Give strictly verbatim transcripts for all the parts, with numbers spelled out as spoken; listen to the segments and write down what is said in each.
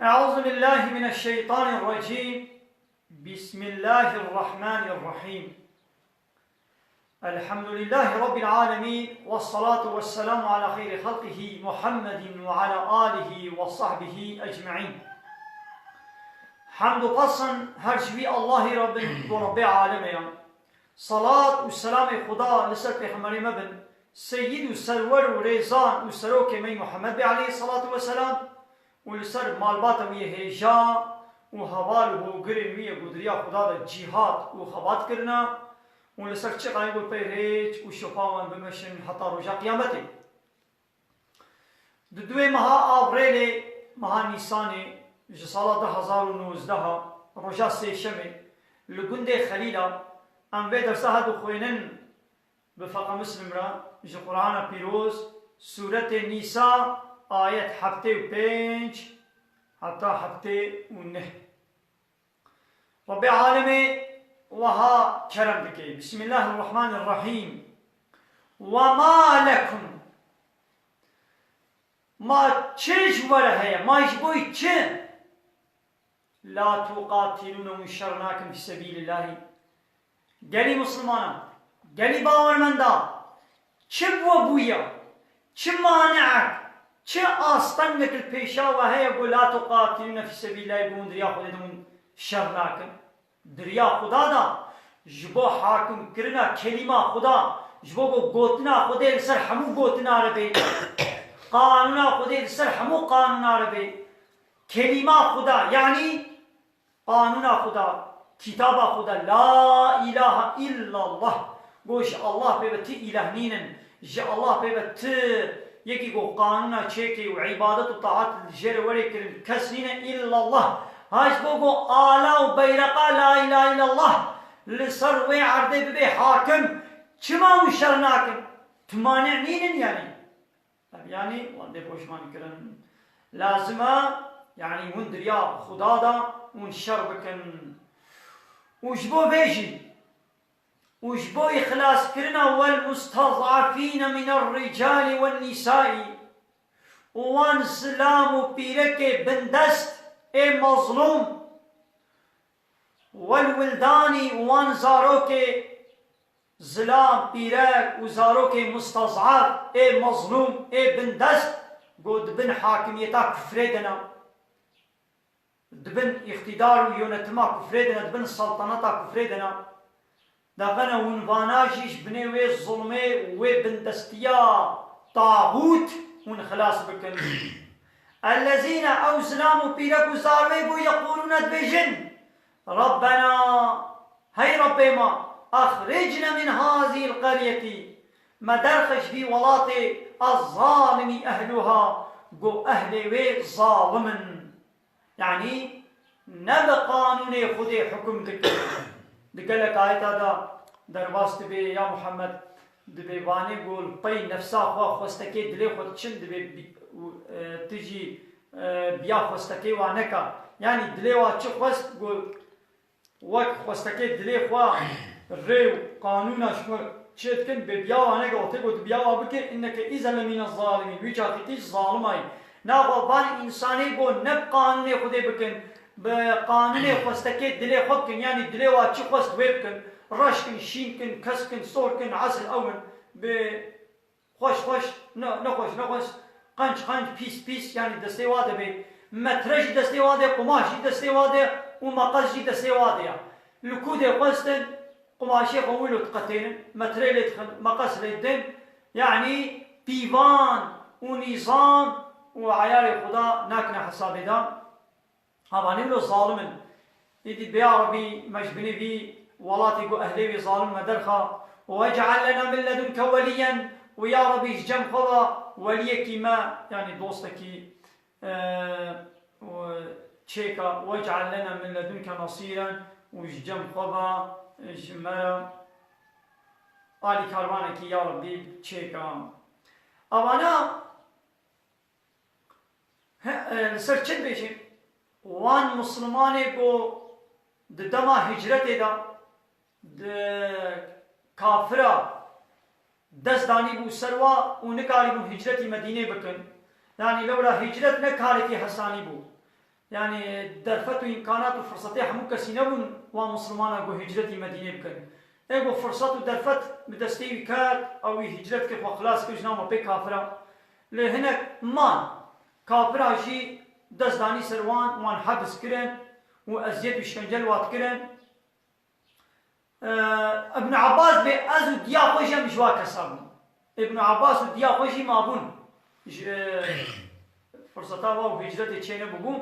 أعوذ بالله من الشيطان الرجيم. بسم الله الرحمن الرحيم. الحمد لله رب العالمين، والصلاة والسلام على خير خلقه محمد وعلى آله وصحبه أجمعين. Hemd û pesan her ji wî Allahî re bin, bo Rebbê alemê ya. Salat û selamê Xuda li ser Pêxemberê me bin, Seyyid û Serwer û Rêzan û Serokê me Muhammed bê aleyhissalatu vesselam û li ser malbata wî yê hêja û heval û hogirên wî yê ku di riya Xuda de cîhad û xebat kirine û li ser çiqayê ku pey rêç û şopa wan bimeşin heta roja Qiyametê. Di duê meha Avrêlê, meha Nîsanê, ji sala du hezar û nozdeh, roja sêşemê, li gundê Xelîla, em vê dersa hevdixwînin bi feqa Muslim re, ji Qur'ana Pîroz, Sûretê Nîsa, ayet heftê û pênc heta heftê û neh. Rebbê alemê weha kerem dike. Bismillahirrahmanirrahîm. Ve ma lekum. Ma çi ji we re heye? Ma ji bo çi? La tuqatilûne, hûn şer nakin fî sebîlillahî. Gelî Muslimana, gelî bawermenda, çi bi we bûye? Çi maneek, çi astengek li pêşa we heye ku la tuqatilûne fî sebîlillahî, ku hûn di riya Xwedê de hûn şer nakin? Di riya Xuda de, ji bo hakimkirina kelîma Xuda, ji bo ku gotina Xwedê li ser hemû gotina re bê, qanûna Xwedê li ser hemû qanûna re bê, kelîma Xuda, yanî qanûna Xuda, kitaba Xuda, la îlahe îllallah, got, ji Allah pê ve ti îlah nînin, ji Allah pê ve ti yekî ku qanûna çêkê û îbadet û taat li jê re were kirin kes nîne îllallah. Ha ji bo ku ala û beyreqa la îlahe îllallah li ser wê erdê bibe hakim, çima hûn şer nakin? Tu manî nînin yanî? Ev yanî wan dê poşman kirin. Lazim e, yanî hûn di riya Xuda de hûn şer bikin. Û ji bo vê jî, û ji bo îxlaskirina wel mustez'afîne mîner rîcalî wen nîsaî, û wan zilam û pîrekê bindest ê mezlûm, wel wildanî, û wan zarokê zilam, pîrek û zarokê mustez'af ê mezlûm ê bindest, ku di bin hakimiyeta kufrê de ne, di bin îqtîdar û yönetima kufrê de ne, di bin selteneta kufrê de ne, daxene hûn vana jî ji binê wê zulmê û wê bindestiya taxût hûn xilas bikin. Ellezîne, ew zilam û pîrek û zarwê ku yeqûlûne dibêjin, Rabbena, hey Rabbê me, exricne min hazîl qeryetî, me derxe ji vî welatê, ez zalimî ehluha, ku ehlê wê zalim in. Yanî ne bi qanûnê Xwedê hukum dikin. Di gelek ayeta de derbas dibe, ya Muhammed, dibe vanê ku li pey nefsa xwe, xwestekê dilê xwe diçin, dibe bi-, û, e, tu jî, e, biya xwestekê wa neka. Yanî dilê wa çi xwest ku wek xwestekê dilê xwe rê û qanûna ji xwe çê dikin, bê biya wa neke, wextê ku tu biya wa bikê, inneke îzen lemîne zalimîn, wî çaxî tu ji zalimayî. Naxwe van însanê ku ne bi qanûnê Xwedê bikin, bi qanûnê xwestekê dilê xwe bikin, yanî dilê wa çi xwest wê bikin, reş kin, şîn kin, kesk kin, sor kin, esil ew in, bi Xweş xweş, ne, nexweş nexweş, qenc qenc, pîs pîs, yanî destê wa de bê. Metre jî destê wa de, qumaş jî destê wa de û meqes jî destê wa de ya. Li ku dê xwestin, qumaşê xwe wilo diqetênin, metreyê lê dixin, meqes lê didin, yanî pîvan û nîzam û eyarê Xuda nakine hesabê de. Hava ne wilo zalim in. Îdî bê ya Rebî, me ji binê vî welatê ku ehlê wê zalim me derxa. Wec'al lena min ledunke weliyyen, û ya Rebî ji cem xwe ve weliyekî me, yanî dostekî, e, û çêka, wec'al lena min ledunke nasîren, û ji cem xwe ve ji me re alîkarvanekî ya Rebî çêka. Evana He, e, li ser çi dibêjin? Wan Muslimanê ku di dema hicretê de, di kafira dest danîbû ser wa û nikarîbûn hicretî Medînê bikin. Yanî lewra hicret ne karekî hesanî bû. Yanî derfet û îmkanat û firsetê hemû kesî nebûn wan misilmana ku hicretî Medînê bikin. Ê ku firset û derfet bi destê wî ket, ew wî hicret kir, xwe xilas kir, ji nav me pê kafira. Lê hinek man, kafira jî dest danî ser wan, wan hebs kirin û eziyet û îşkence li wan kirin. Ibn Abbas bê, ez û diya xwe jî em ji wa kesa bûn. Ibn Abbas û diya xwe jî mabûn. Ji, e, firseta wa û hicretê çê nebûbû.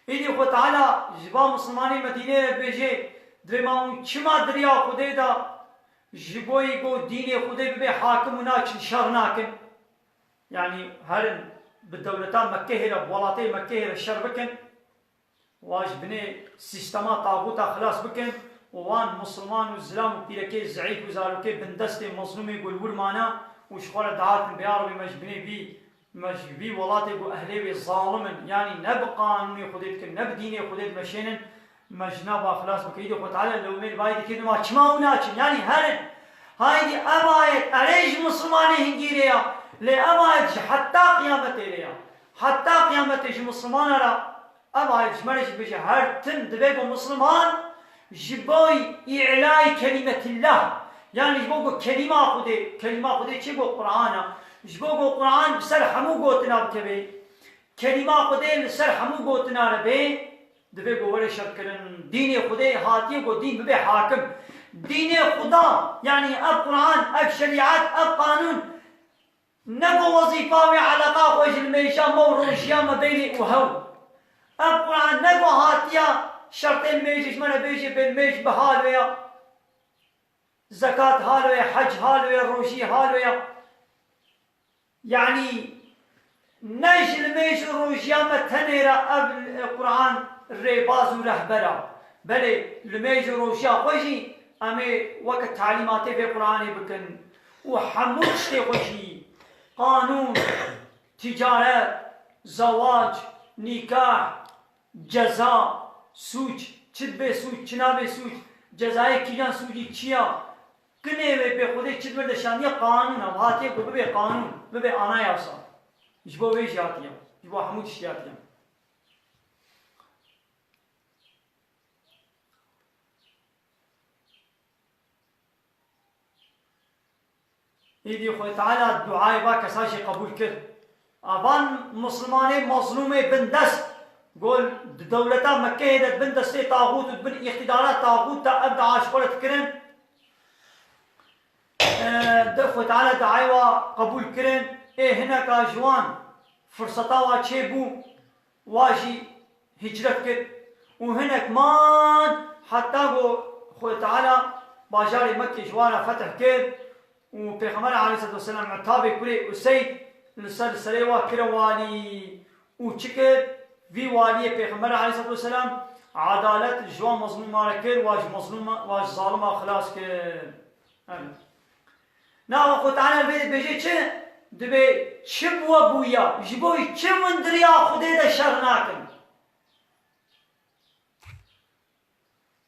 Îdî Xwe Teala ji va Misilmanê Medînê re dibêje, dibê ma hûn çima di riya Xwedê de ji bo yî ku dînê Xwedê bibe hakim û naçin şer nakin? Yanî herin bi dewleta Mekkehê re, bi welatê Mekkehê re şer bikin. Wa ji binê sîstema taxûta xilas bikin û wan misilman û zilam û pîrekê zeîf û zarokê bindestê mezlûmê ku li wir mane û ji xwe re dihatin bê, ya Rebî, me ji binê vî, me ji vî welatê ku ehlê wê zalim in, yanî ne bi qanûnê Xwedê dikin, ne bi dînê Xwedê dimeşênin, me ji nav a xilas bike. Îdî Xwe Teala lewmê li vayî dikir, ma çima hûn naçin? Yanî herin. Haydî ev ayet erê ji misilmanê hingî re ya, lê ev ayet ji heta qiyametê re ya. Heta qiyametê ji misilmana re Ev ayet ji me re jî dibêje, her tim divê ku misilman ji bo îlayî kelîmetillah, yanî ji bo ku kelîma Xwedê, kelîma Xwedê çi ku Quran e, ji bo ku Quran bi ser hemû gotina bikeve, kelîma Xwedê li ser hemû gotina re bê, divê ku were şerkirin. Dînê Xwedê hatiye ku dîn bibe hakim. Dînê Xuda, yanî ev Quran, ev şerîet, ev qanûn, Ne ku wezîfa wê eleqa xwe ji limêja me û rojiya me beynê û hew. Ev Quran ne ku hatiya şertê limêjê ji me re bêjê bê limêj bi hal wê ya. Zekat hal wê, hec hal wê, rojî hal wê ya. Yanî ne ji limêj û rojiya me tenê re ev Quran rêbaz û rehber e. Belê limêj û rojiya xwe jî em ê weke talîmatê vê Quranê bikin û hemû tiştê xwe jî, qanûn, tîcaret, zewac, nîkah, ceza, sûc, çi dibe sûc, çi nabe sûc, cezayê kîjan sûcî çi ya, kinê wê bê Xwedê çi di vir de şandiye, qanûn e, hatiye ku bibe qanûn, bibe anayasa. Ji bo wê jî hatiye, ji bo hemû tiştî hatiye. Îdî Xwedê Teala duayê va kesa jî qebûl kir. A van Mislimanê mezlûmê bindest, got di dewleta Mekkeyê de di bin destê taxût û di bin îqtîdara taxût de ev dua ji xwe re dikirin. E, di Xwedê Teala duayê wa qebûl kirin. Ê hineka ji wan firseta wa çêbû, wa jî hicret kir û hinek man heta ku Xwedê Teala bajarê Mekkê ji wan re fetih kir û Pêxember aleyhisselatu vesselam Etabê kurê Useyd li ser serê wa kire walî û çi kir? Vî waliyê Pêxember aleyhisselatu vesselam edalet ji wan mezlûma re kir, wa ji mezlûma, wa ji zalima xilas kir. Evet. Nava Xwedê Teala vê dibêje çi? Dibê çi bûye bûye, ji bo çi hûn di riya Xwedê de şer nakin?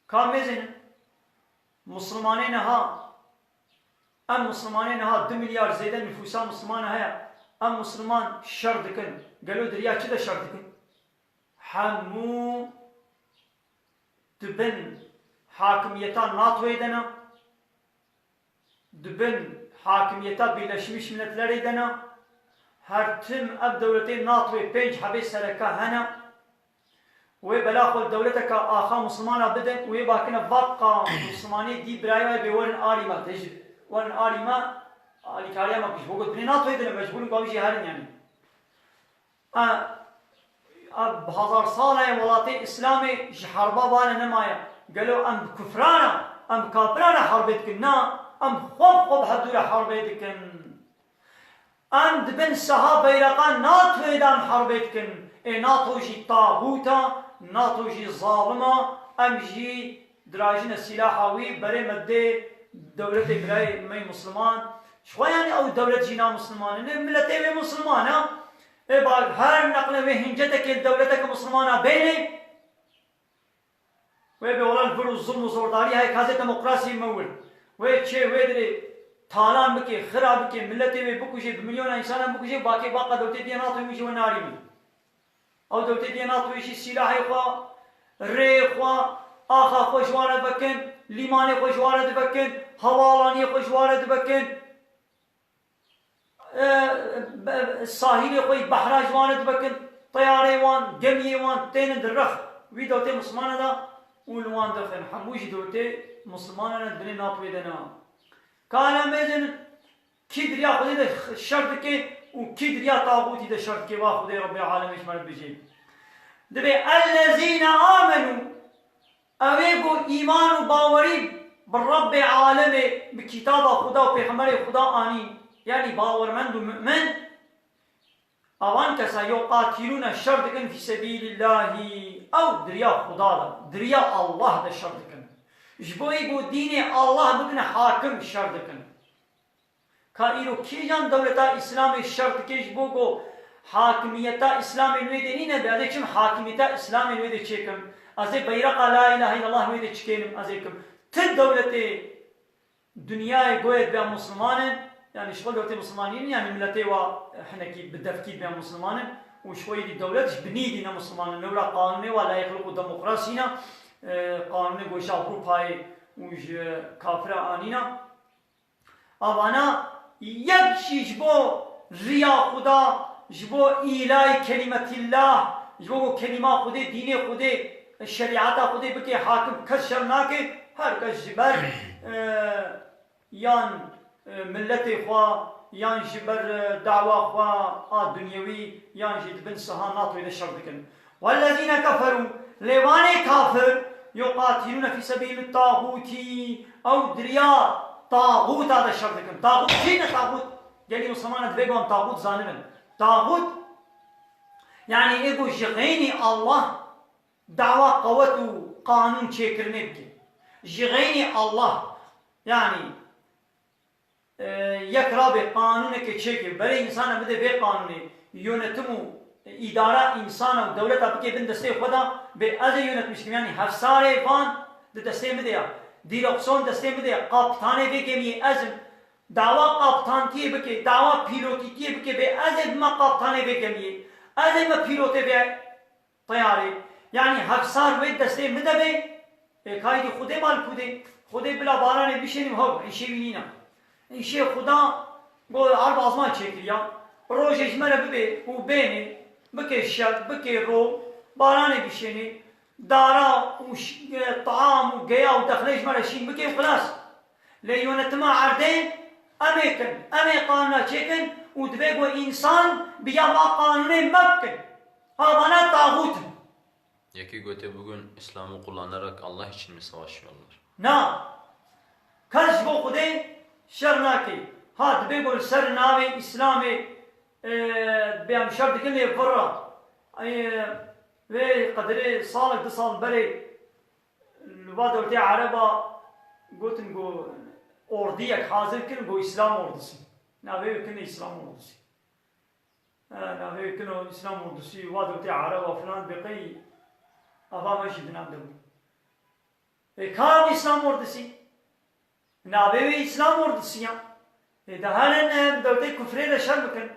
Ka mêzin, Mislimanê niha, em Mislimanê niha du milyar zêde nifûsa Misliman heye. Em Misliman şer dikin. Gelo di riya çi de şer dikin? Hemû di bin hakimiyeta NATOyê de ne, di bin hakimiyeta Birleşmiş Milletlerê de ne, her tim ev dewletê NATOyê pênc hebê sereke hene. Wê bela xwe li dewleteke axa Mislimana bidin û wê bakine vaqqa Mislimanê dî birayê we bê werin alî me, tê jî werin alî me, alîkariya me ku ji bo ku binê NATOyê de ne, mecbûr in ku ew jî herin yanî. E, e, bi hezar sala ye welatê Îslamê ji herba vane nemaye. Gelo em bi kufran re, em bi kafiran re herbê dikin? Na, em xwe bi xwe bi hevdû re herbê dikin. Em di bin seha beyreqa NATOyê de em herbê dikin. Ê NATO jî taxût e, NATO jî zalim e, em jî dirajine sîlaha wî, berê me dê dewletê birayê me yê Misliman. Ji xwe yanî ew dewlet jî namusliman e. Lê miletê wê Misliman e. Ê ba her neqle wê hîncetekê li dewleteke Mislimana bênê. Wê bê wela li vir û zilm û zordarî heye, ka zê demokrasiyê me wir. Wê çê wê dirê talan bike, xira bike, miletê wê bikuje, bi milyona însanan bikuje, bakê baqa dewletê diye NATO wî jî we narî min. Ew dewletê diye NATO jî sîlahê xwe, rêyê xwe, axa xwe ji wan re divekin, lîmanê xwe ji wan re divekin, hewalaniyê xwe ji wan re divekin. E, be-, sahîlê xwe yî behra ji wan re divekin, teyareyê wan, gemiyê wan tênin di rex wî dewletê Mislimana de û li wan dixin. Hemû jî dewletê Mislimana ne, di binê NATOyê de ne. Ka em bêjin, kî di riya Xwedê de şer dike û kî di riya taxûtî de şer dike, va Xwedê Rebbê Alemê ji me re bijê. Dibê, "Ellezîne amenû", ew ê ku îman û bawerî bi Rebbê Alemê, bi kitaba Xuda û pêxemberê Xuda anî, yanî bawermend û mu'min, ewan kesa yuqatilûne şer dikin fî sebîlîllahî, ew di riya Xuda de, di riya Allah de şer dikin. Ji bo ê ku dînê Allah bibine hakim şer dikin. Ka îro kîjan dewleta Îslamê şer dike ji bo ku hakimiyeta Îslamê li wê de nîne, de ez ê çim hakimiyeta Îslamê li wê de çêkim. Ez ê beyreqa La ilahe illallah li wê de çikênim, ez ê kim. Ti dewletê dinyayê goyê dibe Musliman in, yanî ji xwe dewletê Musliman nînin, yanî miletê wa hinekî bi devkî dibe Musliman in û ji xwe yî dî dewlet ji binî dî ne Musliman in. Lewra qanûnê wa layîqlik û demokrasî ne, e, qanûnê goşa Ewropayê û ji kafira anîna. Avana yek jî ji bo riya Xuda, ji bo îlay kelîmetîllah, ji bo ku kelîma Xwedê, dînê Xwedê, şerîeta Xwedê bike hakim, kes şer nake, her kes ji ber, e, yan, e, miletê xwe, yan ji ber, e, dawa xwe a dunyewî, yan jî di bin siha NATOyê de şer dikin. Wellezîne keferû, lê wanê kafir, yuqatilûne fî sebîlî tağûtî, ew di riya taxûta de şer dikin. Taxût kî ne taxût? Gelî Muslimana divê ku em taxût zanibin. Taxût, yanî ê ku ji xeynî Allah dawa qewet û qanûn çêkirinê bike. Ji xeynî Allah, yanî, e, yek rabe qanûneke çêke, berê însana bide vê qanûnê, yönetim û îdara însana û dewleta bike bin destê xwe de, bê ez ê yönetmiş kim, yanî hevsarê van di destê min de ya, dîrokson destê min de ya, kaptanê vê gemiyê ez im, dawa kaptantiyê bike, dawa pîlotîtiyê bike, bê ez ê bime kaptanê vê gemiyê, ez ê bime pîlotê vê teyarê, yanî hevsar wê destê min de bê, ê, kaydî Xwedê mal kûdê, Xwedê bila baranê bişênî, hew, îşê wî nîne. Îşê Xuda got, erd azman çêkiriya, rojê ji me re bibê û bênê, bike şev, bike ro, baranê bişênê, dara û ş-, e, taam û geya û dexlê ji me re şîn bike û xilas. Lê yönetima erdê em ê kin, em ê qanûna çêkin û divê ku însan bi ya va qanûnê me bikin. Ha vana taxût in. Yekî gote, bugün İslam'ı kullanarak Allah için mi savaşıyorlar? Na. Kes ji bo Xwedê şer nake. Ha, dibê ku li ser navê Îslamê, e, dibê em şer dikin lê vir re. E, vê qedirê salek du sal berê li va dewletê Ereba gotin ku ordiyek hazir kirin ku Îslam ordusî. Navê wê kirin Îslam ordusî. E, navê wê kino Îslam ordusî, wa dewletê Ereba filan, bê qey ava me jî di nav de bû. Ê, ka Îslam ordusî? Navê wê Îslam ordusî ya. Ê, de herin, e, dewletê kufrê de şer bikin.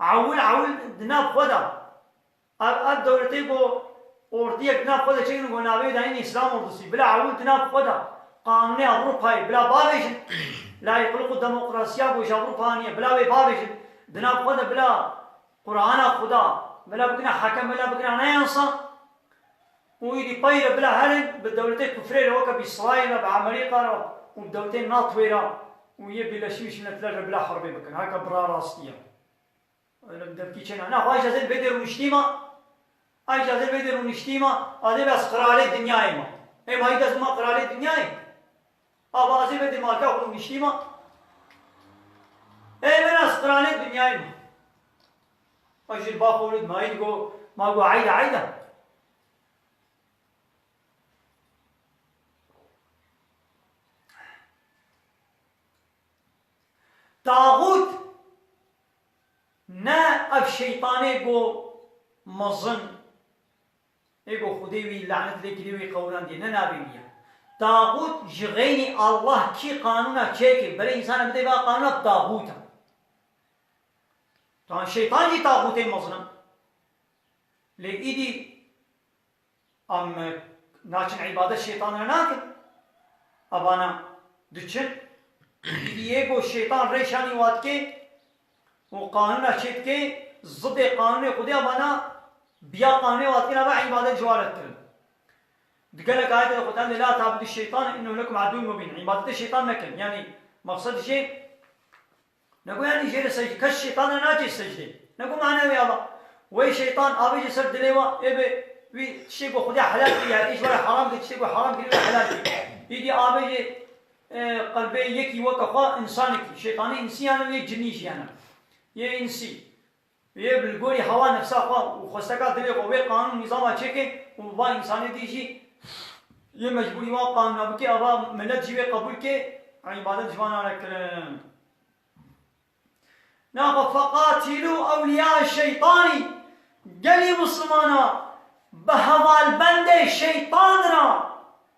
Ewil, ewil di nav xwe de. Ev, ev dewletê ku ordiyek di nav xwe de çêkin, ku navê wê dayîn Îslam ordusî. Bila ewil di nav xwe de qanûnê Ewropayê bila bavêjin. Layîqlik û demokrasiya ku ji Ewropa haniye, bila wê bavêjin. Di nav xwe de bila Qur'ana Xuda, bila bikine hekem, bila bikine anayasa. Û îdî pey re bila herin bi dewletê kufrê re, weke bi Îsraîl re, bi Amerîka re û bi dewletê NATOyê re û yê Birleşmiş Milletler re bila herbê bikin. Heke bira rastî ye. Öyle bir devkî çêna. Na, xwe icazê vê dê rûniştî ma. Ay icazê vê dê rûniştî ma. Adê bes qiralê dinyayê ma. Ê ma îdez ma qiralê dinyayê. Ava azê vê dê malka xwe rûniştî ma. Ê ben az qiralê dinyayê ma. Ay jil ba xwe rid ma, ay go, ma go ayda ayda. Taxût ne ev şeytanê go mezin, ê go Xwedê wî lanet lê kirî wî qewrandiye, ne navê wî ye. Taxût ji xeynî Allah kî qanûna çêkir, berê însana bidê va qanûna taxût e. Tan şeytan jî taxûtê mezin e. Lê îdî em naçin îbadet şeytan re nakin. Evana diçin. Îdî yê ku şeytan rêşanî wa dike û qanûna çê dike, zidê qanûnê Xwedê, evana biya qanûnê wa dike, nava îbadet ji wan re dikirin. Di gelek ayetê de Xwedê dê, "La ta'budu şeytan innehu lekum aduwwun mubin." Îbadetê şeytan nekin. Yanî, maqsed jê, nego yanî jê re secde, kes şeytan re naçe secdê. Nego mane wê ava. Wey şeytan avêje ser dilê wa, ê bi wî tiştê ku Xwedê helal kiriye, ê ji we re haram kiriye, tiştê ku haram kiriye, wê helal kiriye. Îdî avêje, e, qelbê yekî weke xwe însanekî. Şeytanê însî yani, yê cinî jî yani. Yê însî. Yê bi li gorî hewa nefsa xwe û xwesteka dilê xwe wê qanûn nîzama çêke û va însanê dî jî yê mecbûrî wan qanûna bike, ava milet jî wê qebûl ke, îbadet ji wan nare kirin. Naxwe feqatîlû ewliya şeytanî, gelî Mislimana bi hevalbendê şeytan re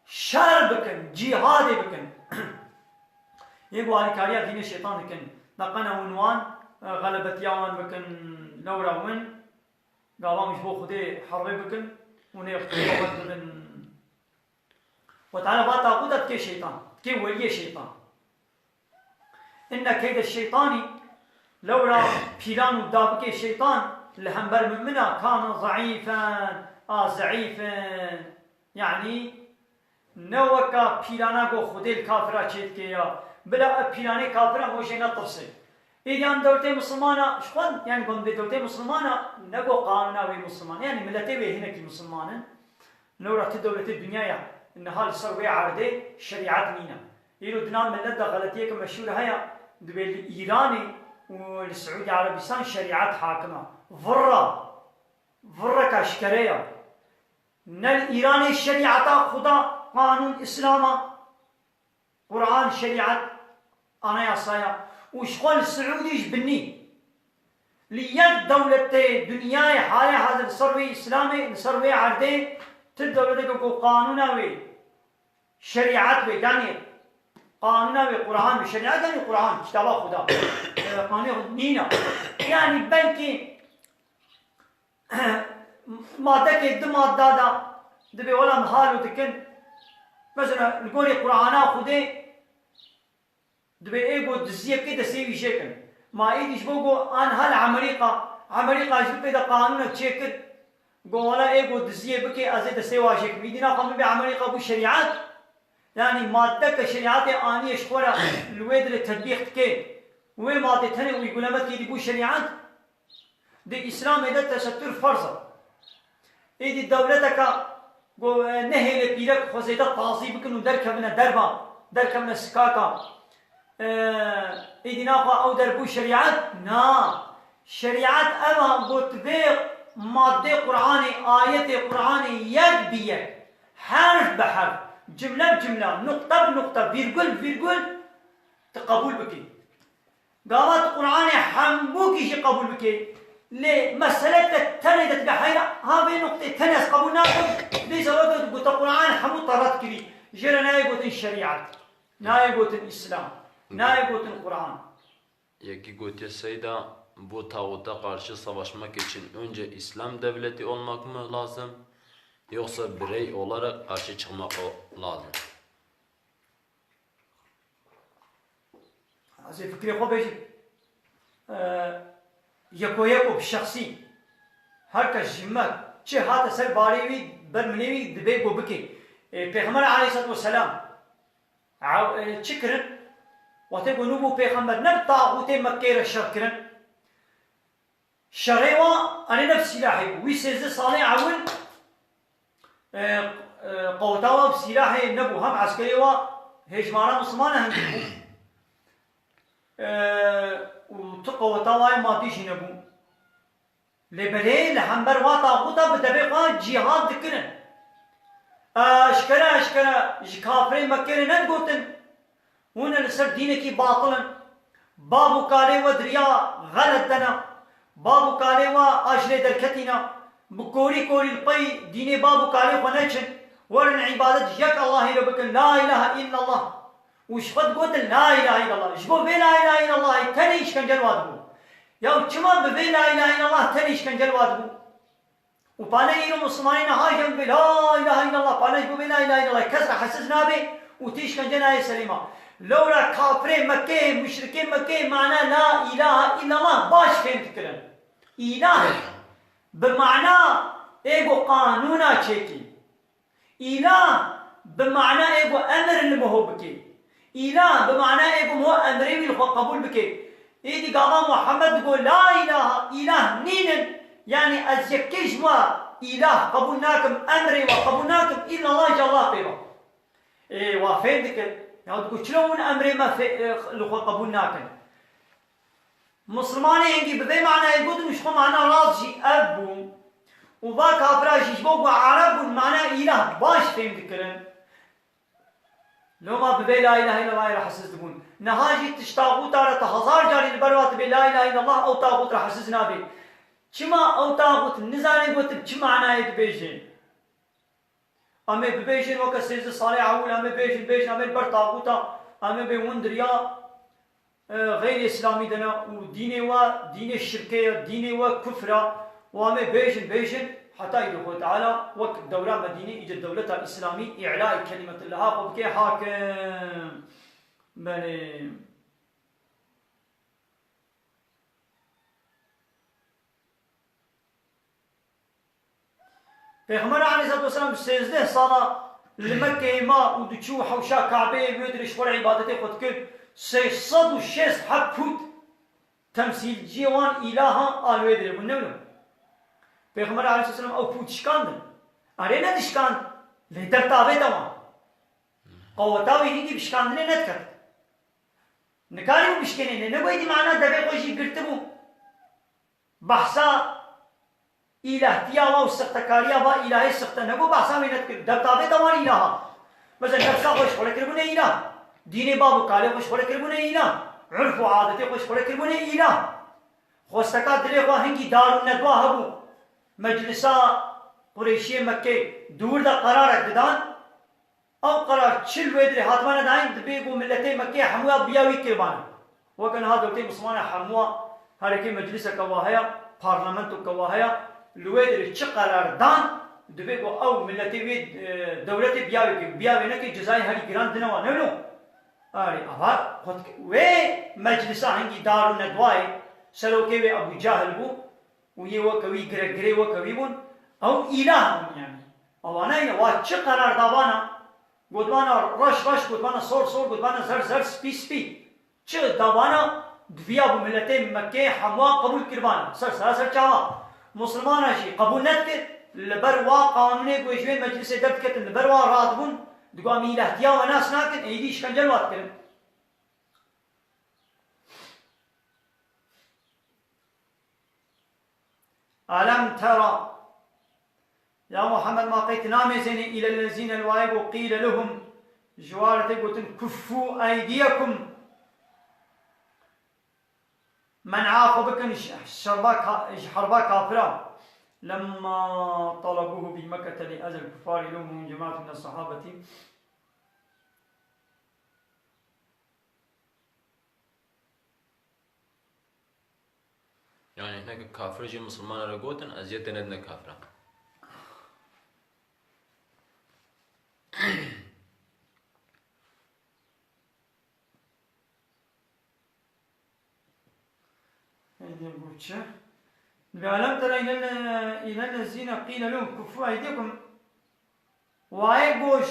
şer bikin, cîhadê bikin. Yê ku alîkariya dînê şeytan dikin, neqena hûn wan, e, xelebetiya wan bikin, lewra win, gava ji bo Xwedê herbê bikin û nê Xwedê bibin. Xwedê Teala va taxûta dike şeytan, dike weliyê şeytan. Inne keyde şeytanî, lewra pîlan û dabikê şeytan li hember mumina kana zeîfen, a zeîf in. Yanî, ne weka pîlana ku Xwedê li kafira çêdike ya. Bila ev pîlanê kafira hojê netirsê. Êdî em dewletê misilmana, ji xwe, yanî, ku em bê dewletê misilmana, ne ku qanûna wê misilman, yanî, miletê wê hinekî misilman in. Lewra ti dewletê dinyaya niha li ser wê erdê şerîet nîne. Îro di nav milet de xeletiyeke meşhûr heye, dibê li Îranê û li Siûdî Erebistan şerîet hakim e. Virra, virrek eşkere ye. Ne li Îranê şerîeta Xuda, qanûn Îslam e, Quran, şerîet, anayasa ye. Û ji xwe li Siûdî ji binî. Li yek dewletê dinyayê halê hazir li ser wê Îslamê, li ser wê erdê, ti dewleteke ku qanûna wê, şerîet wê, yanî qanûna wê Quran wê, şerîet yanî Quran, kitaba Xuda. E, qanûnê Xuda nîne. Yanî belkî madekê di madda da dibê wela em halo dikin. Mesela li gorî Qur'ana Xwedê dibê ê ku diziyekê destê wî jêkin. Ma êdî ji bo ku aniha li Amerîka, Amerîka ji pê de qanûnek çêkir, got wela ê ku diziyê bike ez ê destê wa jêkim. Êdî naxwe min bê Amerîka bû şerîet. Yanî madde ke şerîetê aniye ji xwe re li wê dilê tetbîq dike, wê madde tenê uyguleme dike, êdî bû şerîet. Di Îslamê de tesettur ferz e. Êdî dewleteka ku, e, nehêlê pîrek xwe zêde tazî bikin û derkevine derva, derkevine sikaka, e, êdî naxwe ew der bû şerîet? Na. Şerîet ev e ku tu vê maddê Qur'anê, ayetê Qur'anê yek bi yek, herf bi herf, cimle bi cimle, nuqte bi nuqte, vîrgul bi vîrgul tu qebûl bikî. Gava tu Qur'anê hemûkî jî qebûl bikê, lê meseleke tenê de dibe heyra, ha vê nuqtê tenê ez qebûl nakim, bê zewebê ku te Qur'an hemû te red kirî. Jê re nayê gotin şerîet, nayê gotin Îslam, nayê gotin Qur'an. Yekî gotiye Seyda, bu tağuta karşı savaşmak için önce İslam devleti olmak mı lazım, yoksa birey olarak karşı çıkmak o lazım? Ez ê fikrê xwe bêjim. E, yeko yeko bi şexsî. Her kes ji me çi hate ser barê wî, ber milê wî dibê ku bikê. E, Pêxember aleyhisselatu vesselam, ew, e, çi kirin? Wextê ku nû bû pêxember, ne bi taxûtê Mekkeyê re şer kirin. Şerê wa, erê ne bi sîlahê bû. Wî sêzdeh salê ewil, e, e, qeweta wa bi sîlahê nebû. Hem eskerê wa hêjmara Mislimana hingî bû. E, û tu qeweta wa yê madî jî nebû. Lê belê li hember wa taxûta bi devê xwe cîhad dikirin. Eşkere eşkere ji kafirê Mekkê re nedigotin. Hûn li ser dînekî batil in. Bav û kalê we di riya xelet de ne. Bav û kalê we a ji lê derketî ne. Bi korî korî li pey dînê bav û kalê xwe neçin. Werin îbadet ji yek Allahî re bikin. La îlahe îllallah. Û ji xwe digotin la îlahe îllallah. Ji bo vê la îlahe îllallahê tenê îşkence li wa dibû. Ya çima bi vê la îlahe îllallah tenê îşkence li wa dibû? Û pale îro Muslimanê niha jî em dibê la ilahe illallah, pale ji bo bê la ilahe illallah, kes re hesiz nabe û tê îşkence nayê serê ma. Lewra kafirê Mekkeyê, muşrikê Mekkeyê mana la ilahe illallah baş fêm dikirin. Îlah bi mana ê ku qanûna çêkî. Îlah bi mana ê ku emir li miho bike. Îlah bi mana ê ku miho emrê wî li xwe qebûl bike. Êdî gava Muhammed digo la ilaha, îlah nînin. Yanî ez yekê ji we îlah qebûl nakim, emrê we qebûl nakim, îllallah ji Allah pê ve. Ê, wa fêm dikir. Ya digo çilo hûn emrê me fê-, e, li xwe qebûl nakin? Misilmanê hingî bi vê manayê gotin û ji xwe mana rast jî ev bû. Û va kafira jî ji bo ku Ereb bûn mana îlah baş fêm dikirin. Loma bi vê la ilahe illallahê re hesiz dibûn. Niha jî tu ji taxûta re tu hezar carî li ber wa tu bê la ilahe illallah ew taxût re hesiz nabê. Çima ew taxût nizane gotin çi manayê dibêjin? Em ê bibêjin weke sêzdeh salê ewil, em ê bêjin, bêjin, em ê li ber taxûta, em ê bê windir ya, e, xeyrê Îslamî de ne û dînê we, dînê şirkê ye, dînê we kufr e û em ê bêjin, bêjin, heta îdî Xwedê Teala wek dewra Medînê, îdî dewleta Îslamî îlayê kelimetullah xwe bike hakim. Belê. Pêxember aleyhissalatu vesselam sêzdeh sala li Mekkeyê ma û diçû hewşa Kabeyê wê dirê ji xwe re îbadetê xwe dikir, sê sed û şêst heb pût temsîlciyê wan îlahan a li wê dirê bûn, ne wilo? Pêxember aleyhissalatu vesselam ew pût şikandin. Erê nedişkand, lê dert avête wan. Qeweta wî hingî bi şikandinê nediket. Nikarîbû bişkênê, lê ne ku êdî mana devê xwe jî girtibû. Behsa îlahtiya wa û sixtekariya va îlahê sixte, ne ku behsa wê nedikir. Debtabê de wan îlaha. Mesela nefsa xwe ji xwe re kiribûne îlah. Dînê bav û kalê xwe ji xwe re kiribûne îlah. Urf û adetê xwe ji xwe re kiribûne îlah. Xwesteka dilê xwe hingî dar û nedwa hebû. Meclisa Qureyşiyê Mekkê di wir de qerarek didan. Ew qerar çi li wê dirê hatibane dayîn, dibê ku miletê Mekkeyê hemûya biya wî kiribane. Weke niha dewletê Mislimane hemûya herikê mecliseke wa heye, parlamentoke wa heye, li wê dirê çi qerar dan, dibê ku ew miletê wê, e, dewletê biya wê kir, biya wê nekir, cezayê herî giran dine wan, ne wilo? Arê, ava, xwet-, wê meclisa hingî dar û nedwayê, serokê wê Ebû Cahil bû, û yê weke wî girek girê weke wî bûn, ew îlah bûn yanî. Ewana yine wa çi qerar dabana, gotbana reş reş, gotbana sor sor, gotbana zer zer, spî spî. Çi dabana, diviya bû miletê Mekkeyê hemûa qebûl kiribana. Ser sera ser çava. Musulmana jî qebûl nedikir, li ber wa qanûnê ku ji wê meclisê derdiketin, li ber wa radibûn, digo em îlahtiya we nas nakin, êdî îşkence li wa dikirin. Elem tera. Ya Muhammed, ma qey tu namêzênî îlellezîne, li wayê ku qîle lehum, ji wa re tê gotin, kuffû eydiyekum. Men'a xwe bikin ji, ji şerba ka-, ji herba kafira. Lemma talabûhu bi Mekkete li ezel kuffarî lehum cemaatun min sahabetî. Yani hinekî kafir jî misilmana re gotin, eziyetê nedine kafiran. Êdî bû çi? Ve elem tera îlel-, îlellezîne qîle lehum kuffû eydiyekum. Wayê goş,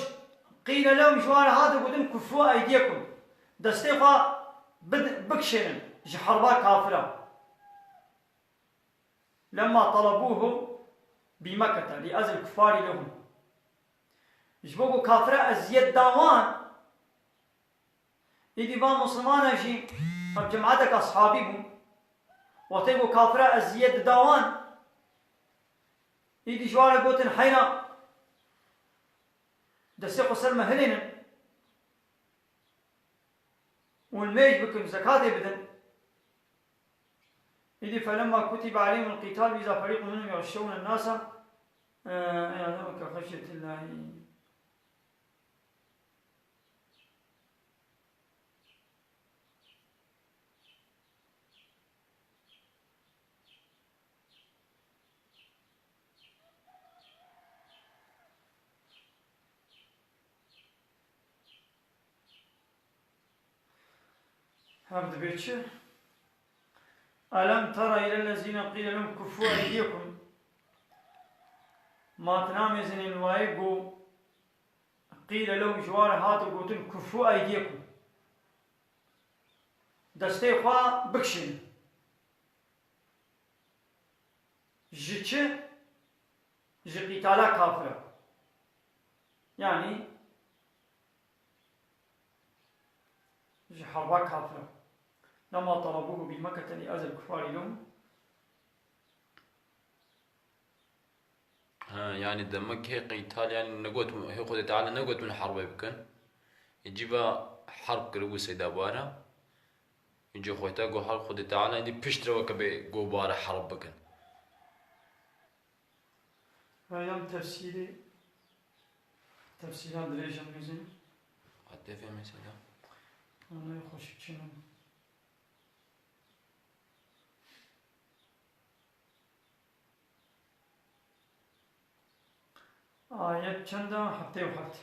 qîle lehum, ji wan re hate gotin, kuffû eydiyekum. Destê xwe bid-, bikişênin ji herba kafira. Lemma talabûhu bi Mekkete li ezil kuffarî lehum. Ji bo ku kafira eziyet da wan, Îdî van Muslimana jî, ev cemaeteke ashabî bû. Wextê ku kafira eziyet dida wan, îdî ji wan re gotin, heyna destê xwe ser me hilênin û nimêj bikin, zekatê bidin. Îdî felemma kutibe aleyhimul qîtal îza ferîqun minhum yexşewnen nasa, e, ke xeşyetillahî. Ev dibê çi? Elem tera îlellezîne qîle lehum kuffû eydiyekum. Ma tu namêzinî li wayê ku qîle lehum ji wan re hate gotin kuffû eydiyekum. Destê xwe bikişînin. Ji çi? Ji qîtala kafira. Yanî ji herba kafira. Lema talabûhu bi Mekkete li ezil kuffarî lehum. Ha, yanî demek hê qîtal, yanî negot, hê Xwedê Teala negot min herbê bikin. Ê cîva herb kiribû Seyda Bara. Ê cî xweta got her Xwedê Teala êdî piştre weke bê go bare herb bikin. Hayam tefsîrê, tefsîra dirêj em nêzîn. Hatê fehmê Seyda. Anayê xweşik çinim. Ayet çend e? Heftê û heft.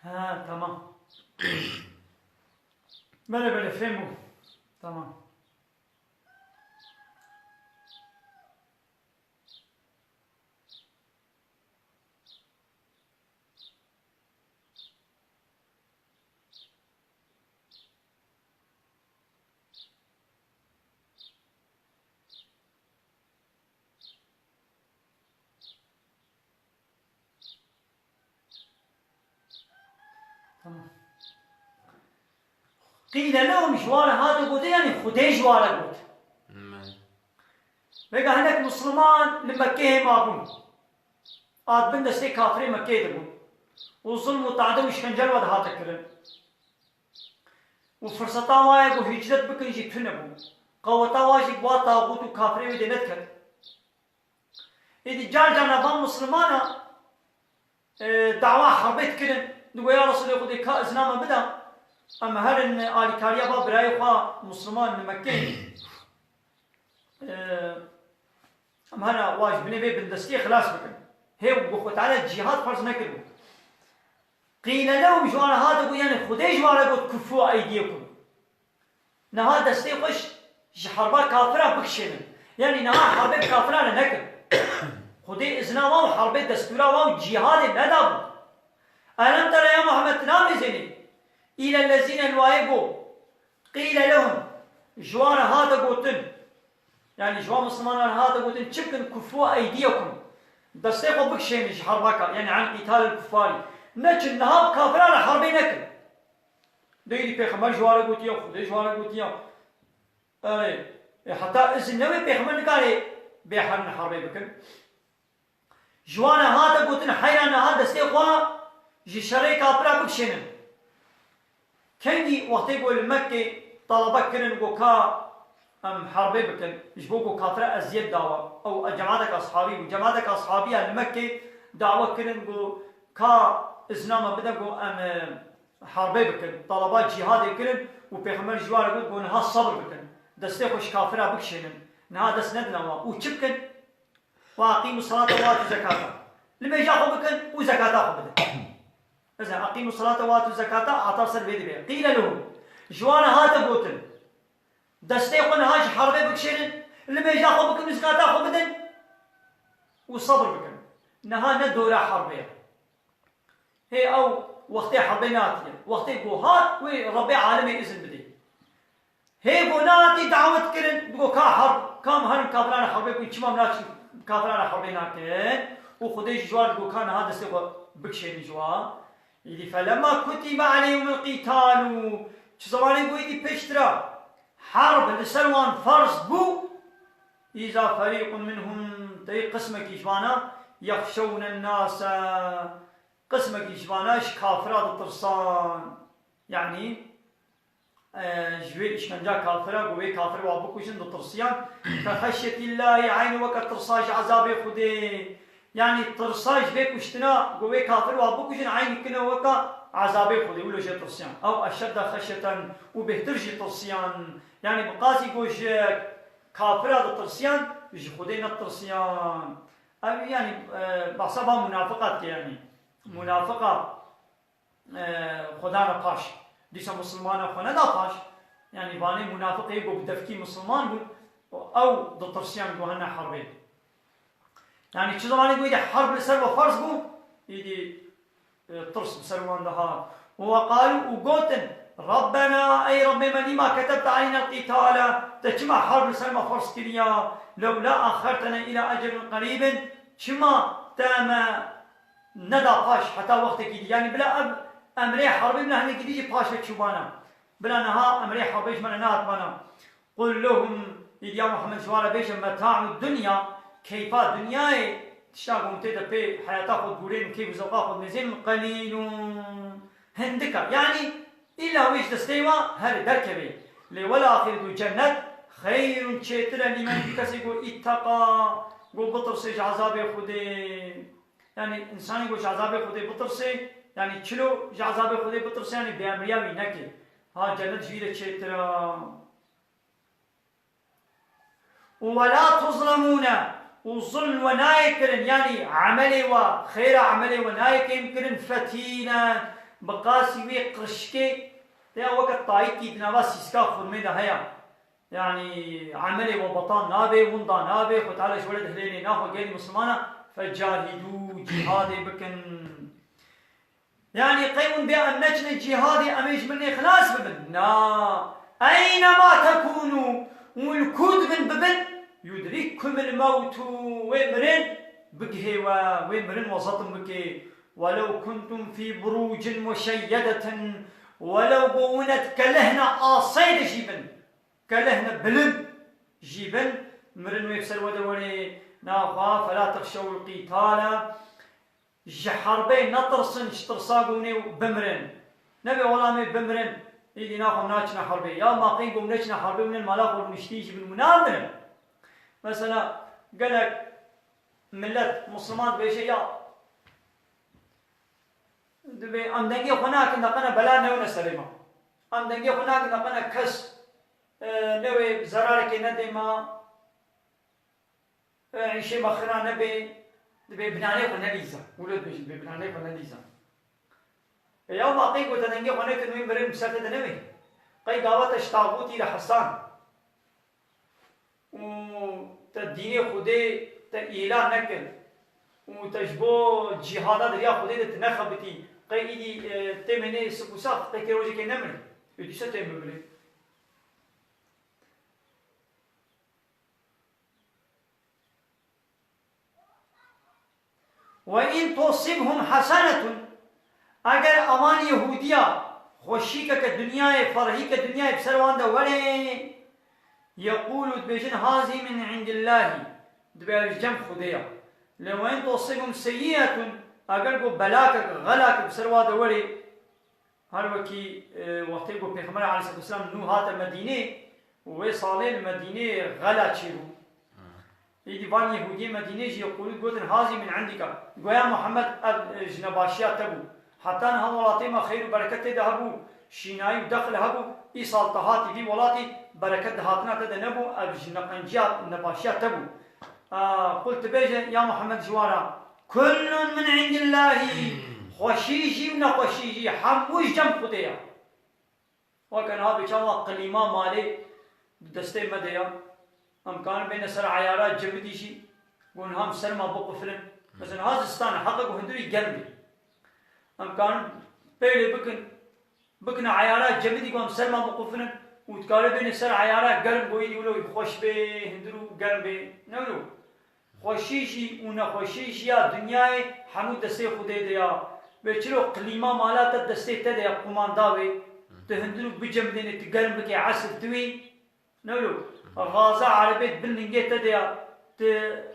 Ha, tamam. Belê, belê, fêm bû. Tamam. Tamam. Qîle lehum, ji wan re hate gotin, yanî Xwedê ji wan re got. Me. Vêga hinek Misliman li Mekkeyê mabûn. A di bin destê kafirê Mekkeyê de bûn. Û zulm û tade û îşkence li we dihate kirin. Û firseta wa ye ku hicret bikin jî tune bû. Qeweta wa jî bi wa taxût û kafirê wê dê nediket. Êdî car carna van Mislimana, e, dawa herbê dikirin. Digo, ya Resûlê Xwedê, ka izna me bida. Em herin alîkariya va birayê xwe Misliman li Mekkeyê. E, em hera wa ji binê vê bindestiyê xilas bikin. Hê û Xwedê Teala cîhad ferz nekiribû. Qîle lehum, ji wan re hate got, yanî Xwedê ji wan re got, kuffû eydiyekum. Niha destê xwe ji, ji herba kafira bikişênin. Yanî niha herbê bi kafira re nekin. Xwedê izna wa û herbê destûra wa û cîhadê nedabû. Elem tera ya Muhammed, tu namêzênî? Îlellezîne, li wayê got. Qîle lehum, ji wan re hate gotin. Yanî ji wan Mislimanan re hate gotin, çi bikin, kuffû eydiyekum. Destê xwe bikişênin ji herba ka-, yanî an qîtalil kuffarî. Neçin niha bi kafira re herbê nekin. Deyrî Pêxember ji wan re gotiya, Xwedê ji wan re gotiya. Erê, e, heta izin newê Pêxember nikare bê herin herbê bikin. Ji wan re hate gotin, heyra niha destê xwe ji şerê kafira bikişênin. Kengî wextê ku li Mekkê talebe kirin ku ka em herbê bikin, ji bo ku kafira eziyet dawa. Ew cematek ashabî bû. Cematek ashabî ya li Mekkê dawe kirin ku ka izna me bide ku em, e, herbê bikin. Taleba cîhadê kirin û Pêxember ji wan re got ku niha sebir bikin. Destê xwe ji kafira bikişênin. Niha dest nedine wan. Û çi bikin? Ve eqîmû salate ve atû zekata. Nimêja xwe bikin û zekata xwe bidin. Mesela, eqîmû salate ve atû zekata, ata ser vê dibê. Qîle lehum. Ji wan re hate gotin. Destê xwe niha ji herbê bikişênin, Limêja xwe bikin û zekata xwe bidin û sebir bikin. Niha ne dora herbê ye. Hê ew wextê herbê nehatiye. Wextê ku hat, wê Rebbê alemê izin bidê. Hê ku nehatî dawet kirin, digo ka herb, kam herin kafirana herbê bikin, çima em naçin kafirana herbê nakin? Û Xwedê jî ji wan digo ka niha destê xwe bikişênin ji wan. Îdî felemma kutibe aleyhimul qîtalu, çi zemanê ku îdî piştre herb li ser wan ferz bû, îza ferîqun minhum, tey qismekî ji vana, yexşewnen nase, qismekî ji vana ji kafira ditirsan. Yanî, e, ji wê îşkenca kafira, ku wê kafir wa bikujin, ditirsiyan. Ke xeşyetîllahî, eynî weke tirsa ji ezabê Xwedê. Yanî tirsa ji vê kuştina, ku wê kafir wa bikujin, eynî kine weke ezabê Xwedê. Wilo jê tirsiyan. Ew eşedde xeşyeten, û bêhtir jî tirsiyan. Yanî bi qasî ku ji kafira ditirsiyan, ji Xwedê netirsiyan. Ev yanî, e, behsa va munafiqa dike yanî. Munafiqa e, xwe dane paş. Dîsa misilmana xwe neda paş. Yanî vanê munafiqê ku bi devkî misilman bûn, ew ditirsiyan ku hene herbê. Yanî çi zemanê ku êdî herb li ser we ferz bû, êdî, e, tirs bi ser wan de hat. Û weqalû, û gotin, Rabbena, ey Rabbê me, lîma ketebte aleyna l-qîtale, te çima herb li ser me ferz kiriya? Lewla axxertena îla ecelin qerîbin, çima te me neda paş heta wextekî dî. Yanî bila ev emrê herbê bila hinekî dî jî paş ve çûbana. Bila niha emrê herbê ji me re nehatibana. Qul lehum, êdî ya Muhammed ji wan re bêje, meta'u dunya, keyfa dinyayê, tişta ku hûn tê de pê heyata xwe digurên û keyf û zewqa xwe dimêzên, qelîlun, hindik e. Yanî îlla wê ji destê we here derkeve. Lê wel axîretu, cennet, xeyrun, çêtir e, lîmen, bi kesê ku îtteqa, ku bitirse ji ezabê Xwedê. Yanî însanê ku ji ezabê Xwedê bitirse, yanî çilo ji ezabê Xwedê bitirse, yanî bêemriya wî neke. Ha cennet ji wî re çêtir e. Û we la tuzlemûne, û zulm we nayê kirin, yanî emelê we, xêra emelê we nayê kêm kirin, fetîle, bi qasî wê qirşikê, ya weke tayîkî di nava sîska xurmê de heye. Yanî emelê we betal nabe, winda nabe, Xwe Teala ji we re dihilêne, naxwe gelî misilmana, fecahidû, cîhadê bikin. Yanî qey hûn bê em neçine cîhadê, em ê ji mirinê xilas bibin? Na. Eynema tekûnû, hûn li ku dibin bibin, yudrikkumul mewtû, wê mirin bigihê we, wê mirin we zetim bike. Welew kuntum fî burûcin muşeyyedetin, welew ku hûn di kelehna asê de jî bin. Kelehne bilind jî bin, mirin wê bi ser we de were, naxwe, fela texşewul qîtale, ji herbê netirsin, ji tirsa ku hûn ê bimirin. Nebe wela em ê bimirin, îdî naxwe em naçine herbê. Ya maqîn ku hûn neçine herbê, hûn ê li mala xwe rûniştî jî bin, hûn namirin. Mesela gelek millet, misliman dibêje, ya Dibê em dengê xwe nakin, de qene bela newne serê me. Em dengê xwe nakin, de qene kes, e, newê zerarekê nedê me, e, îşê me xira nebê, dibê binanê xwe nelîze. Wilo dibêjin, dibê binanê xwe nelîze. E, ya ma qey ku te dengê xwe nekir, wê mirin bi ser te de newê. Qey gava te ji taxûtî re hesan. û te dînê Xwedê te îlan nekir û te ji bo cîhada di riya Xwedê de tu nexebitî, qey îdî, e, tê menê sik û sax, qey kê rojekê nemirî. Û dîsa tê bimrê. Ve in tusibhum hasenetun, eger evan Yehûdiya xweşîkeke dinyayê, ferhîke dinyayê bi ser wan de were, yeqûlû, dibêjin, hazî min indillahî, dibê ev ji cem Xwedê ya. Lê ve in tusibhum seyyietun, eger ku belakek, xelakek bi ser wa de were, Her wekî, e, wextê ku Pêxember aleyhisselatu vesselam nû hate Medînê û wê salê li Medînê xela çêbû. Îdî van Yehûdiyê Medînê jî yekûlî gotin, hazî min indika. Goya Muhammed ev, e, ji nebaşiya te bû. Heta niha welatê me xeyr û bereket tê de hebû. Şînayî û dexil hebû. Îsal te hatî vî welatî bereket di hatina te de nebû. Ev ji neqenciya, nebaşiya te bû. A, qul tu bêje, ya Muhammed ji wan re, kullun min indillahî, xweşî jî û nexweşî jî, hemû ji cem Xwedê ye. Weke niha bê çawa qilîma malê di destê me de ye. Em karin bêne ser eyara cemidî jî, ku niha em ser ma biqufilin. Mesela niha zistan e, heqa ku hundirî germ bê. Em karin peylê bikin, bikine eyara cemidî ku em ser ma biqufilin û dikare bêne ser eyara germ, ku êdî wilo xweş bê, hundir û germ bê. Ne wilo? Xweşî jî û nexweşî jî ya dinyayê hemû destê Xwedê de ya. Wê çilo klîma mala te destê te de ya, qumanda wê. Tu hundir û bicemidêne, tu germ bikê, esl tu wî. Ne wilo? Gaza erebê di bin lingê te de ya, tu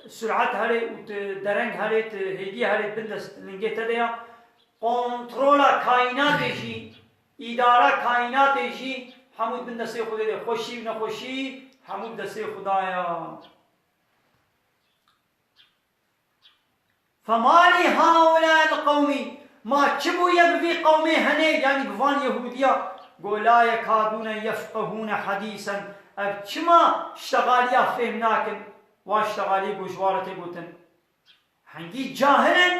surat herê û tu dereng herê, tu hêdî herê di bin dest lingê te de ya. Kontrola kaînatê jî, îdara kaînatê jî hemû di bin destê Xwedê de. Xweşî û nexweşî hemû di destê Xuda ya. فما لهؤلاء القوم، ma çi bûye bi vî qewmê hene, yanî bi van Yehûdiya, go لا يكادون يفقهون حديثا، ev çima ştexaliya fêm nakin, wan ştexalî go ji wan re tê gotin. Hingî cahil in,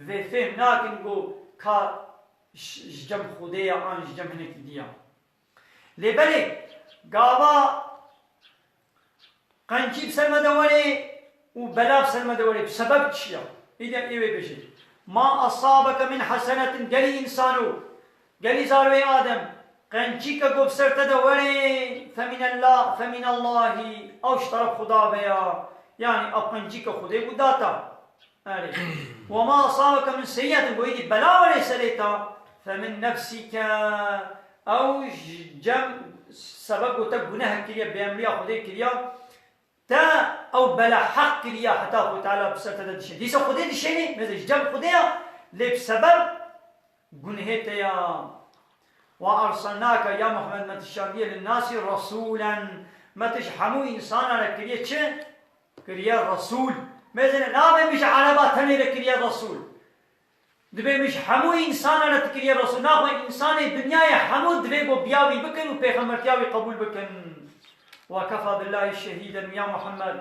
vê fêm nakin go ka ji, ji cem Xwedê ya an ji cem hinekî dî ya. Lê belê, gava qencî bi ser me de were û bela bi ser me de were, bi sebeb çi ya? Îdî em ê wê bêjin. ما أصابك من حسنة، gelî însano, gelî zarokê Adem, qencîke ku bi ser te de were, فمن الله، فمن الله، ew ji teref Xuda ve ya. Yanî ev qencîke Xwedê ku data. Erê. وما أصابك من سيئة، go êdî bela were serê te, فمن نفسك، ew ji cem sebeb ku te guneh kiriye, bêemriya Xwedê kiriye, te ew bela heq kiriye heta Xwedê Teala bi ser te de dişê. Dîsa Xwedê dişênê, mesela ji cem Xwedê ya, lê bi sebeb gunehê te ya. وأرسلناك، ya Muhammed, me tu şandiye للناس رسولا، me tu ji hemû însana re kiriye çi? Kiriye resûl. Mesela nabe min ji ereba tenê re kiriye resûl. Dibê min ji hemû însana re tu kiriye resûl. Naxwe însanê dinyayê hemû divê ku biya wî bikin û pêxembertiya wî qebûl bikin. وكفى بالله شهيدا، ya Muhammed,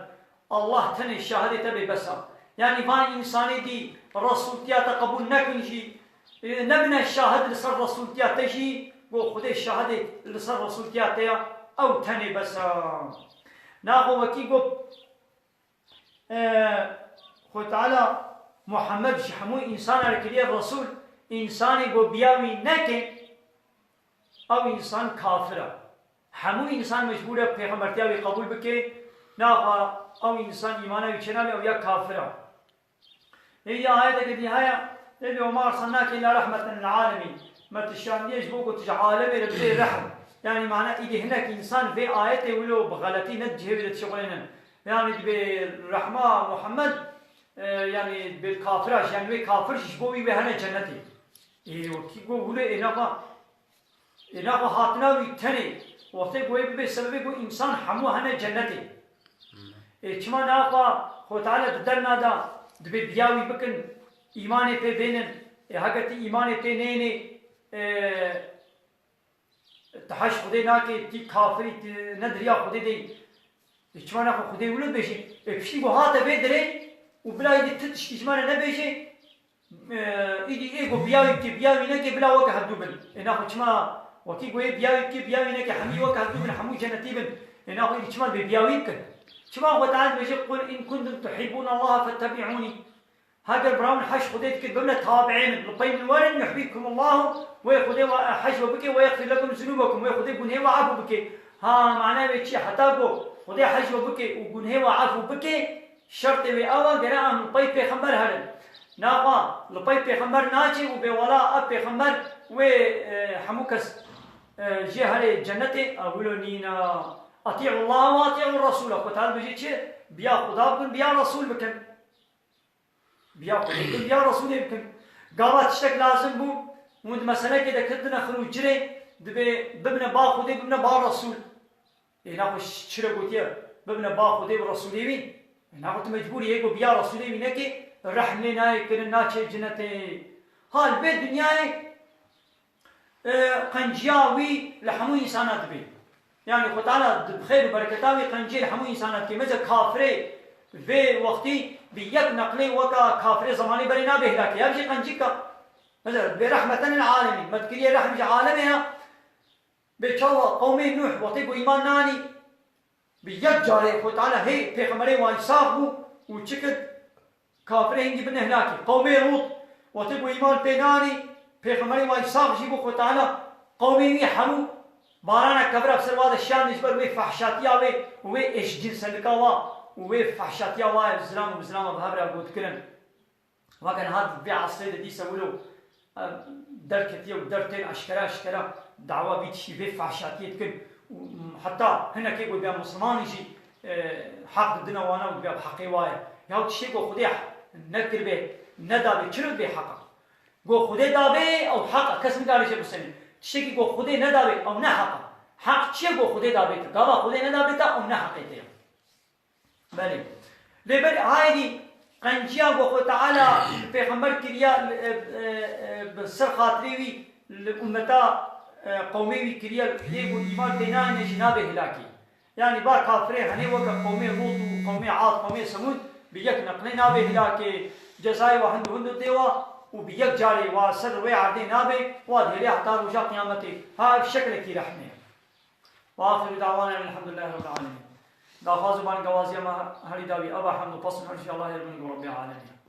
Allah tenê şahidê te bê bes a. Yanî van însanê dî resûltiya te qebûl nekin jî, e, nebine şahid li ser resûltiya te jî, go Xwedê şahidê li ser resûltiya te ya, ew tenê bes a. Naxwe wekî got, e, Xwedê Teala Muhammed ji hemû însana re kiriye resûl, însanê go biya wî neke, ew însan kafir e. Hemû însan mecbûr e pêxembertiya wî qebûl bike, naxa ew însan îmana wî çênabe, ew ya kafir e. Ê ya ayeteke dî heye, dibê وما أرسلناك إلا رحمة للعالمين. Me tu şandiye ji bo ku tu ji alemê re bidê rehm. Yanî mana îdî hinek însan vê ayetê wilo bi xeletî ne di cihê wî de dişixulênin. Yanî dibê rehma Muhammed, e, yanî dibê kafira jî, yanî wê kafir jî ji bo wî wê hene cennetê. Ê wekî got wilo ê naxa Ê naxwe hatina wî tenê, wextê ku wê bibe sebebê ku însan hemû hene cennetê. Ê çima naxwe Xwedê Teala di derna de dibê biya wî bikin, îmanê pê bênin. Ê heke tu îmanê pê nênê, ê, tu heş Xwedê nakê, tî kafirî, tu ne di riya Xwedê de yî. Ê çima naxwe Xwedê wilo dibêjê? Ê piştî ku hate vê dirê û bila êdî tu tiştî ji me re nebêjê, Ê, îdî ê ku biya wî bike, biya wî neke, bila weke hevdû bin. Ê naxwe çima, wekî goyê biya wî bike, biya wî neke, hemî weke hevdû bin, hemû cennetî bin. Ê naxwe îdî çima dibê biya wî bikin? Çima Xwedê Teala dibêje, قل إن كنتم تحبون الله فاتبعوني. Heger bira min heş Xwedê dike, bibne tabiê min, li pey min werin, يحببكم الله, wê Xwedê we heş we bike, ويغفر لكم ذنوبكم, wê Xwedê gunhê we efû bike. Ha, mana wê çi? Heta ku Xwedê heş we bike û gunhê we efû bike, Şertê wê ew e, gere em li pey pêxember herin. Naxa li pey pêxember naçê û bê wela ev pêxember wê, e, hemû kes, e, jê herê cennetê, ew wilo nîne. أطيعوا الله وأطيعوا الرسول. Xwedê Teala dibêje çi? Biya Xuda bikin, biya Resûl bikin. Biya Xwedê bikin, biya Resûlê bikin. Gava tiştek lazim bû, hûn di meselekê de ketine xir û cirê, dibê bibine ba Xwedê, bibine ba Resûl. Ê naxwe ş-, çi re gotiye, bibine ba Xwedê û Resûlê wî? Ê naxwe tu mecbûr î, yê ku biya Resûlê wî neke, rehm lê nayê kirin, naçê cinetê. Ha, li vê dinyayê, e, qenciya wî li hemû însana dibê. Yanî Xwedê Teala di xêr û bereketa wî qenciyê li hemû însana dike. Mesela kafirê vê wextî bi yek neqlê weka kafirê zemanê berê nabe hêlakê. Ev jî qencîka. Mesela dibê رحمة للعالمين. Me dikiriye rehm ji alemê ya. Bê çawa qewmê Nûh wextê ku îman nanî, Bi yek carê Xwe Teala hê pêxemberê wan sax bû û çi kir? Kafirê hingî bine hilakê. Qewmê Lût, wextê ku îman pê nanî, pêxemberê wan sax jî bû Xwe Teala, qewmê wî hemû barana kevira bi ser wa de şiyandin ji ber wê fehşatiya wê û wê eşcinselika wa û wê fehşatiya wa zilam û bizilama bi hev re got kirin. Weke niha vê esrê de dîsa wilo, e, derketiye û dertên eşkere eşkere dawa vî tiştî vê fehşatiyê dikin û, m, heta hinekê ku dibe Mislimanî jî, e, heq didine wana û dibe bi heqê wa ye. Ya tiştê ku Xwedê nekiribê, nedabe, çi bê heq e? Ku Xwedê dabe, ew heq e, kes nikare jê bisenê. Tiştekî ku Xwedê nedabe, ew ne heq e. Heq çi ye ku Xwedê dabe te? Gava Xwedê nedabe te, ew ne heqê te ye. Belê. Lê belê, haydî qenciya ku Xwe Teala li pêxember kiriya, li, e, e, e, bi ser xatirê wî li ummeta, e, qewmê wî kiriye, lê ku îman pê nayêne jî nabe hilakê. Yanî ba kafirê henê weke qewmê Lût û qewmê Ad, qewmê Semûd bi yek neqlê nabe hilakê. Cezayê wa hindo hindo tê wa û bi yek carê wa ser wê erdê nabe, wa dihêle heta roja qiyametê. Ha ev şeklekî rehmê ye. وآخر دعوانا أن الحمد لله رب العالمين. Daxwaz û bangewaziya me herî dawî eva hemd û pes û hemd ji Allahê Ribîn û Rebbê Alemîn.